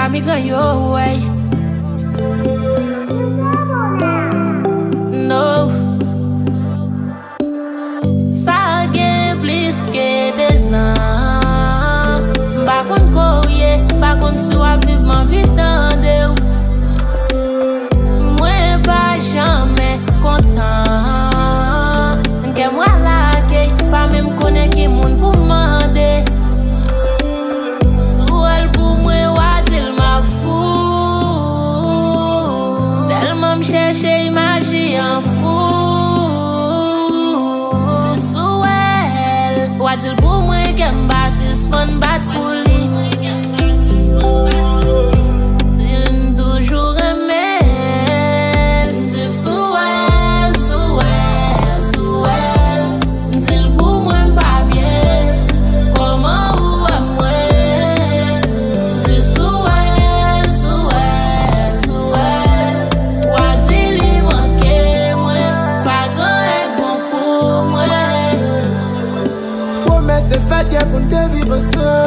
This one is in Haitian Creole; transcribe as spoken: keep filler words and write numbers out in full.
Ami gran yo, wey. No. Sa gen plis ke dezan. M pa konn ko w ye, m pa konn si w ap viv, m anvi tande w. Mwen pa janmen kontan. Kè m wè lage, pa menm konnen ki moun pou mande. Si w wè l pou mwen, w a di l m ap fou. Tèlman m chèche imaji an fou. Di si w wè l, w a di l pou mwen, kè m pa sispann bat pou li. Di l m toujou renmen l. M di si w wè l, si w wè l, si w wè l. M di l pou mwen m pa byen. Kòman ou wè mwen? M di si w wè l, si w wè l, si w wè l. W a di li manke mwen. Pa gen anyen k bon pou mwen. Pwomès te fèt yè pou n te viv ansanm.